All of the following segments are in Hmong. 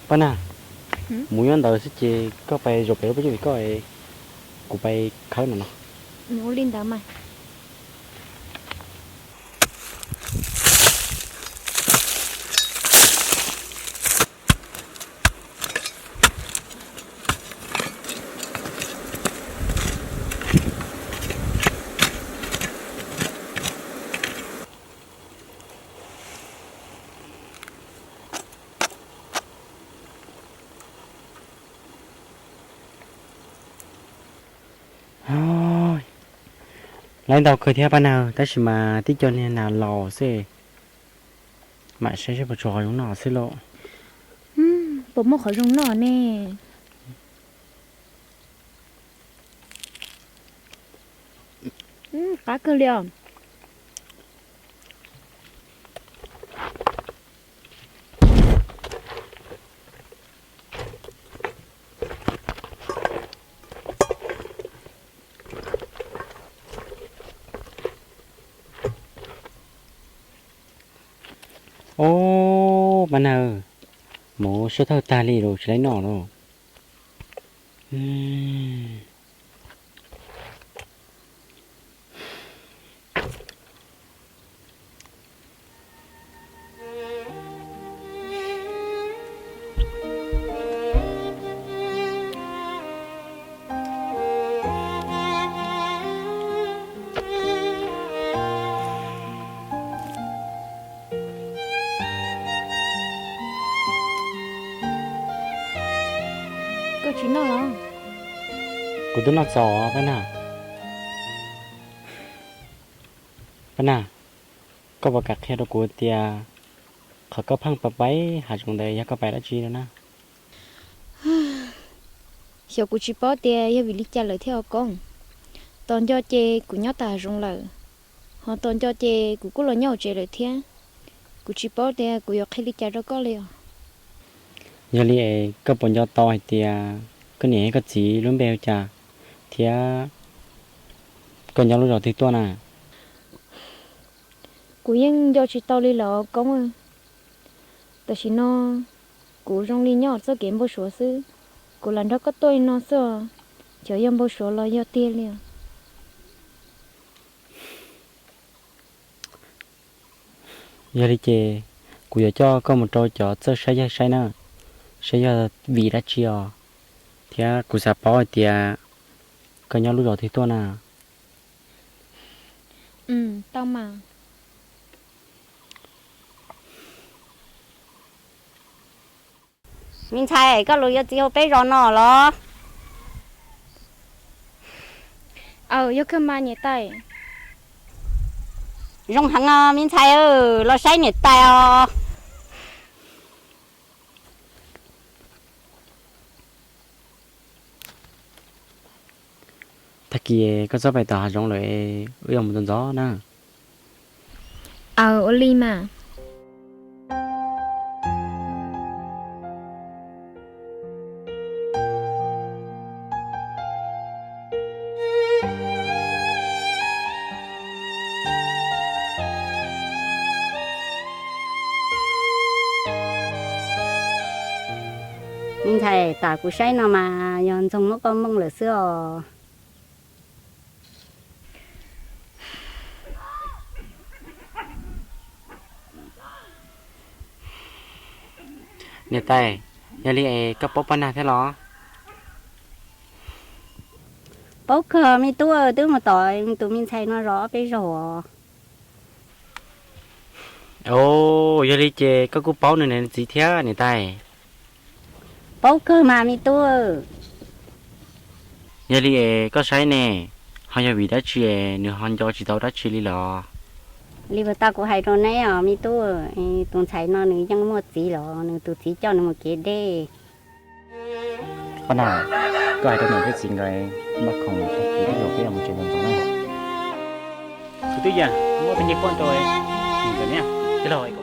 Paj Nag, mus nyob ntawd xwb ces koj pais zaum pem lub pob zeb tim koj, kuv pais khawb no no. Ua li ntawd mas. Lawv ntau kawg thiab Paj Nag, tab sis mas tib co niag nas laus xwb. Mam saib saib puas tshuav qhov zoo noj xwb lauj. Puas muaj qhov zoo noj ne? Qab kawg li os. Ob, Paj Nag, mus siab thawj tag li los tsis laib noj los. Koj tsis noj los? Kuv twb noj txaus, Paj Nag. Paj Nag, koj puas kam qhia rau kuv tias qhov koj pheej pais pais hav zoov ntawd yog koj pais dab tsi no na? Xyov kuv tsis paub tias yog vim li cas lawm thiab os koob. Tos nco ces kuv nyob tom hav zoov lawm, ho tos nco ces kuv kuj los nyob hauv tsev lawm thiab. Kuv tsis paub tias kuv yuav qhia li cas rau koj li os. Yog li es koj puas nco tau hais tias koj niam thiab koj txiv lub npe hu cas, thiab koj nyob lub zos twg tuaj na? Kuv yeej nco tsis tau li lawm koob. Tam sim no kuv zoo li nyob txoj kev npau suav xwb. Kuv lam nrog koj tuaj li no xwb os, xyov yog npau suav los yog tiag li os. Yog li ces kuv yuav coj koj mus rau cov txawj saib yaig saib na, saib yog vim dab tsi os, thiab kuv xav paub hais tias koj nyob lub zos twg tuaj na. Tau mas. Me ntxhais, koj los yuav txiv hauv peb zos no los? Aw, yog kawg mas niam tais. Zoo heev os me ntxhais, los saib niam tais os. Tag kis koj txhob pais tom hav zoov lawm, wb yuav mus ntxov ntxov na. Aw, ua li mas. Me ntxhais, tam kuv saib no mas yog Ntxoog muab koj mooj lawm xwb os. Niam tais, yog li es koj paub Paj Nag thiab los? Paub kawg me tub, twb mus tom tus me ntxhais no zov ob peb zaug os. Os, yog li ces koj kuj paub nws niam nws txiv thiab niam tais? Paub kawg mas me tub. Yog li es koj saib ne, ho yog vim dab tsi es nws ho nco tsis tau dab tsi li los? Li puas tau kuv hais rau neb os me tub, tus ntxhais no nws yeej muaj txiv los nws tus txiv coj nws mus kev deb. Paj Nag, koj hais rau niam thiab txiv nkawd, npaj khoom tag kis wb yuav peb mus tsev ntxov ntxov na. Kuv twb yog muab peb niag poj rau nkawd niaj tij laug.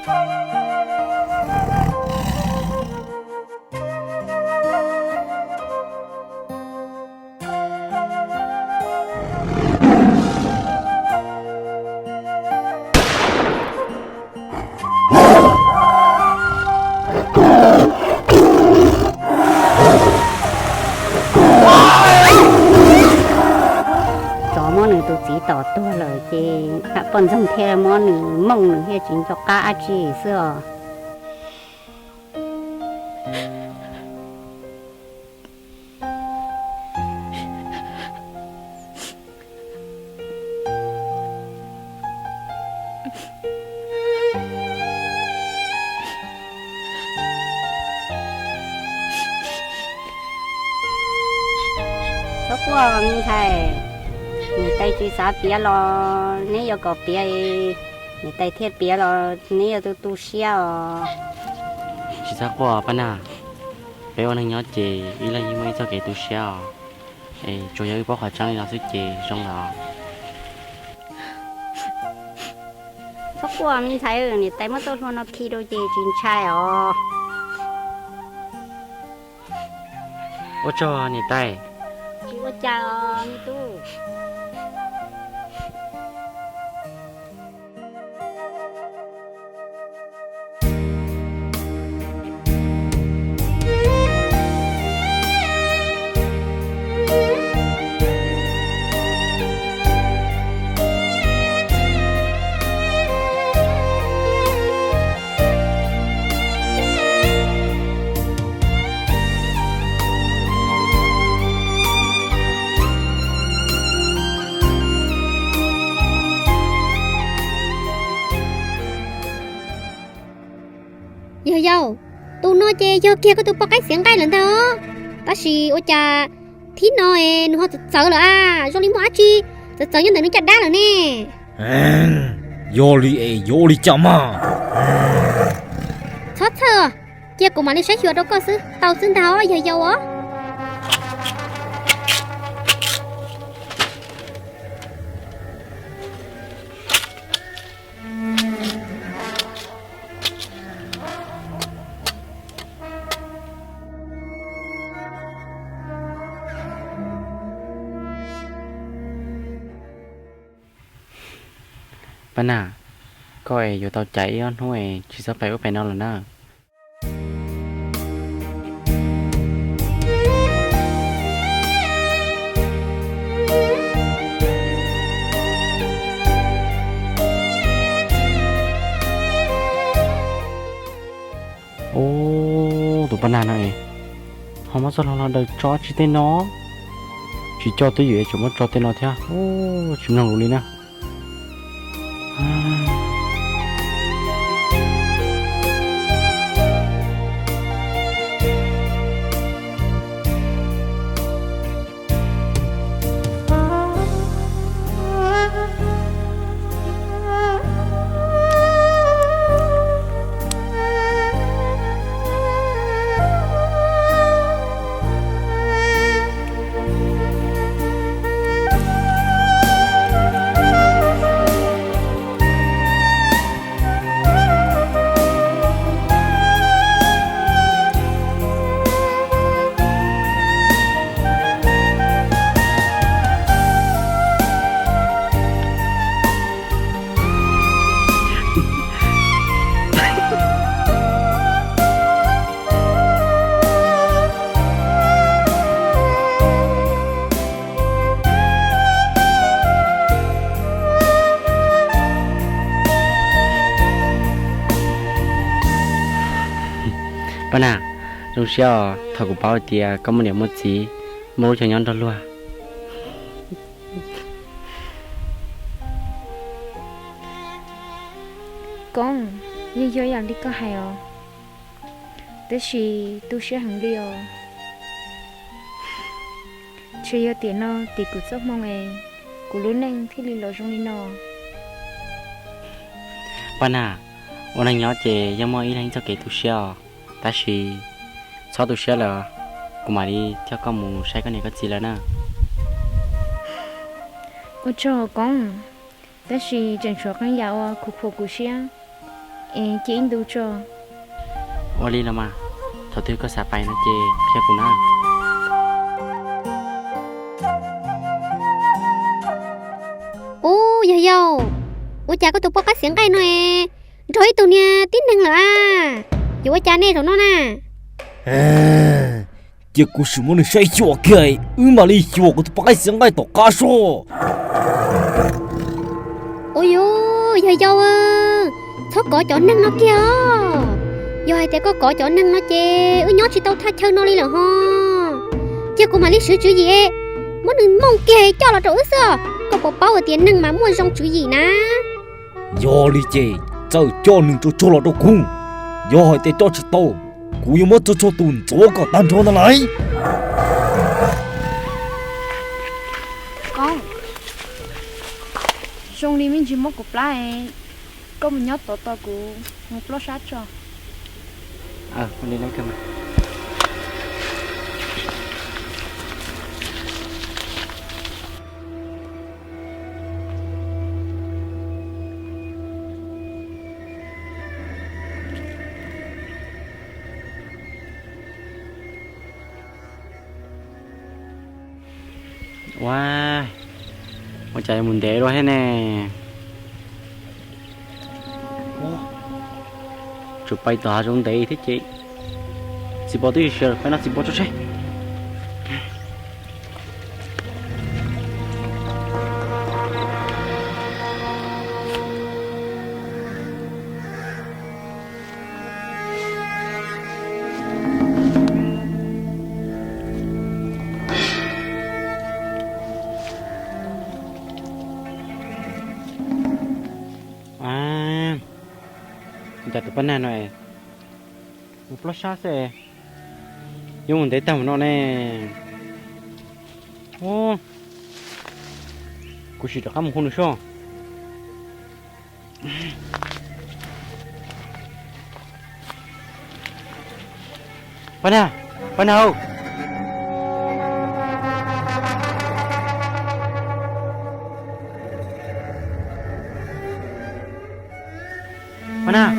Tsov muab nws tus txiv tom tuag lawm ces poj ntxoog thiaj muab nws mooj nws thiaj tsis nco qab dab tsi xwb os. Txhob quaj me ntxhais, niam tais tsis xav piav los neb yuav kom piav, niam tais thiaj piav los neb yuav tu tu siab os. Tsis txhob quaj Paj Nag, peb ua neeg nyob ces ib leeg yeej muaj ib txoj kev tu siab os. Es tsuas yog wb paub qhov tseeb li no xwb ces zoo lawm. Txhob quaj me ntxhais, niam tais muab txoj hlua no khi rau ces tsis ntshai os. Ua tsaug niam tais. Tsis ua cas os me tub. Yawg yau, tus no ces yog kiag koj tus poj qaib xiav nqaij lawm ntag os. Tab sis ua cas thib no es nws ho txawv txawv lawm a, zoo li muaj dab tsi txawv txawv nyob ntawm nws caj dab lawm ne. Yog li es yuav ua li cas mas? Txhob txhawj, cia kuv mam li saib xyuas rau koj xwb tau xwb ntag os yawg yau os. Paj Nag, koj es yuav tau caiv ib ob hnub es tsis txhob pais ub pais no lawm na. Ub, tus Paj Nag no es ho muab txoj hlua no daws tso tsis tej no, tsis coj twj ywm es tseem muab tso tej no thiab, tsis mloog lus li na. Paj Nag, zoo siab os, thaum kuv paub hais tias koj muaj niam muaj txiv, muaj lub chaw nyob nrog luag. Koob, yeej yog ib yam li koj hais os, tab sis tu siab heev li os. Tsuas yog tiam no tim kuv txoj hmoo es kuv lub neej thiaj li los zoo li no. Paj Nag, ua neeg nyob ces yeej muaj ib leeg txoj kev tu siab os, tab sis txhob tu siab lawm, kuv mam li coj koj mus saib koj niam koj txiv lawm na. Ua tsaug Koob, tab sis tseem tshuav qee yam uas khuv phuam kuv siab. Es cia ib ntus tso. Ua li los mas, thaum twg koj xav pais no ces qhia kuv na. Ub, yog yau, ua cas koj tus poj qaib xiav nqaij no nrog ib tug niag tib neeg lawm a? Yuav ua cas nej zaum no na? Cia kuv sim muab nws saib xyuas kiag, wb mam li xyuas kuv tus poj qaib xiav nqaij tom qab soj. Ua yus, yog yau, txhob kov cov neeg no kiag os. Yog hais tias koj kov cov neeg no ces wb nyob tsis tau thaj chaw no li lawm ho. Cia kuv mam li swv tswv yim, muab nws mooj kiag coj los rau wb xwb. Koj puas paub hais tias neeg mas muaj zoo tswv yim na? Yog li ces txawm coj nws tsuag tsuag los rau kuv, yog hais tias coj tsis tau, kuv yuav muab txhua txhua tus ntxuav kom tag nrho ntag lauj. Koob, zoo li me ntsis muab kuv plab, koj mus nyob tod tos kuv mus plob sab tso. Ua, ua cas yuav mus ntev dua thiab ne? Tsuas pais tom hav zoov ntev thiab ces txiv pos twb sia, pais noj txiv pos tso seb. Cas tus poj nag no mus plob sab xwb, yuav mus ntev tag mus no ne. Kuv sim rov qab mus hu nws soj. Poj nag, poj nag, poj nag.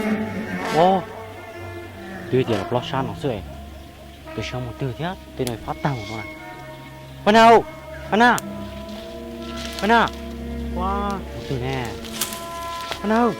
Twb tias los plob sab no xwb, peb sab mus twg thiab tej no fab tag no na. Poj nag, poj nag, poj nag, mus twg ne? Poj nag,